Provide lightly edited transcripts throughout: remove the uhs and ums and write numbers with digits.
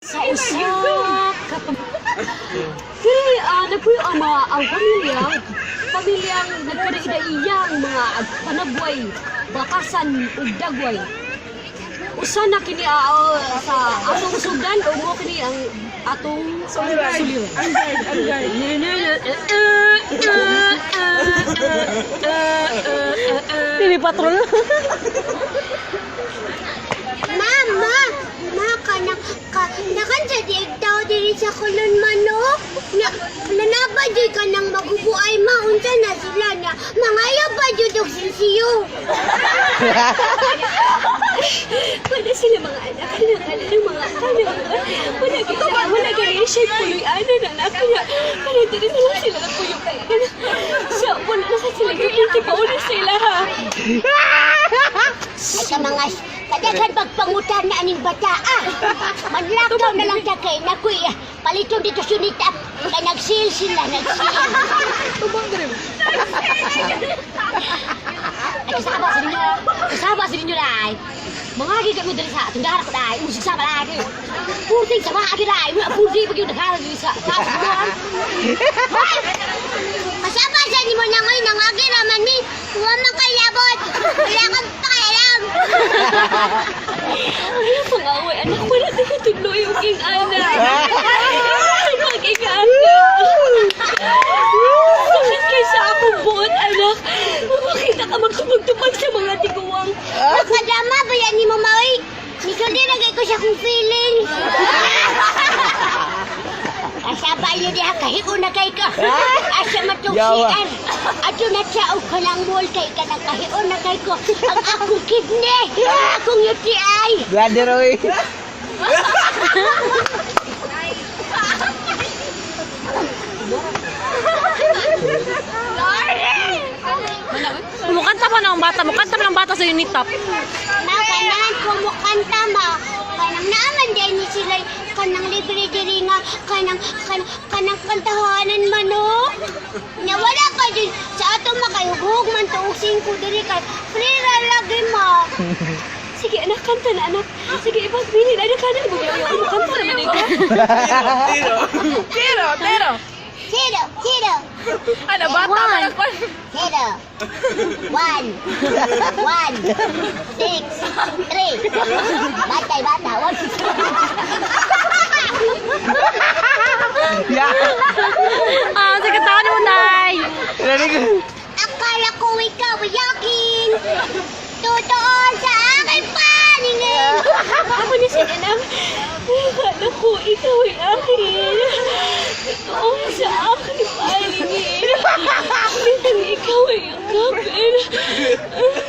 Sa usa ka Kini nagpuyo ang mga ang pamilya, pamilyang nagkadaidaiya ang mga panagway, bakasan ug dagway. Usa na kini sa atong sugdan ug mo kini ang atong suliran. Pili patrol. Mama, ma kanang ka nakan sa diig tao diri sa Kulon manok. Na nanaba jud kanang magubuay ma unsa na sila na mangayo pa jud og sinsiyo. Wala sila mga anak, kanang kanang mga kanang wala gid wala gani siya puloy ana na anak kaya kana diri na lang sila nagpuyo kay kana sa wala na sa sila gipinti pa uli sila ha. Ay ka mga kadaghan pagpangutan na aning bata ah. Manlakaw na lang ta kay nakuy paliton dito sunita kay nagsil sila nagsil. Tubang diri. Ay kasaba sa ninyo, kasaba sa ninyo dai. Mga gigit mo diri sa tindahan ako dai, usig sama dai. Purting sama agi dai, wala purting pag yung naghalang diri sa taas mo. Kasama sa nimo na ngayon nangagi raman mi. Wa man kay labot. Wala kang pakialam. Ay, pangaway anak, wala na tudloy yung king ana. Pag anak. Sakit kay sa akong buot, anak. Makita ka magtupag sa mga tiguang. Nakadama ba yan ni Mama oy? Nisulti na kay ko siya kong feelings. Kasaba yun diha kahiu na kay ka. Asa matong Yawa. CR. Ato na siya og kanang mall kay kanang kahiu na kay ko. Ang akong kidney, ang akong UTI. Bladder oy. Mukanta pa na ang bata, mukanta pa ng bata sa unit top. Ma kanahan ko mo kanta ma. Kanang naaman din ni sila kanang libre diri nga kanang kanang kanang kantahanan man no. Nya wala pa din sa ato makayughog man tuog singko diri kay free ra lagi ma. Sige, anak, kanta na, anak. Sige, ipagbilin. Anak, kanta na. Mo kanta naman ikaw. Tiro, tiro. Zero, zero, Ano bata man ako. zero, one, one, six, three. Batay, bata, one, six, three. Yeah. Ah, sige taon mo nay. Narinig ko. Akala ko ikaw ay akin. Totoo sa aking paningin. Ako ni siya, anak. Akala ko ikaw ay akin. Totoo sa aking paningin. Nang ikaw ay yakapin.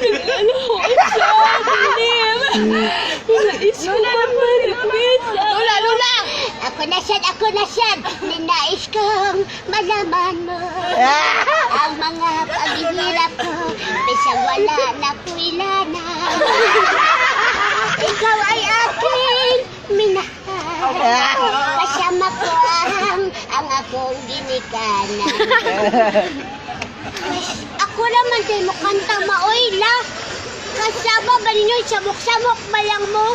Nag-alala ko sa dilim. Nais ko mamalapit sa Lula, lula! Ako na siya, ako na siya. Ninais kong malaman mo. Ang mga paghihirap ko, bisang wala na kuilana. Ikaw ay aking minahal. Kasama ko ang akong ginikanan. Ako naman din mo kanta maoy la. Kasama ba ninyo? Samok-samok ba lang mo?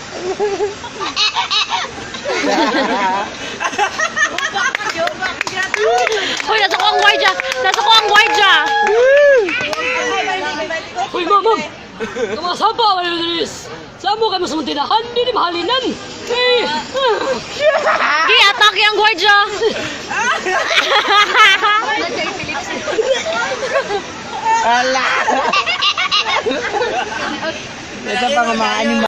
Hoy, nasa ko ang gwardiya. Nasa ko ang gwardiya. Uy, mamam! Tumasaba ka na Luis! Samo ka mo sa mantinahan, di ni mahalinan! Eh! Gi, atake ang gwardiya. Ala. Ito pang mga animal.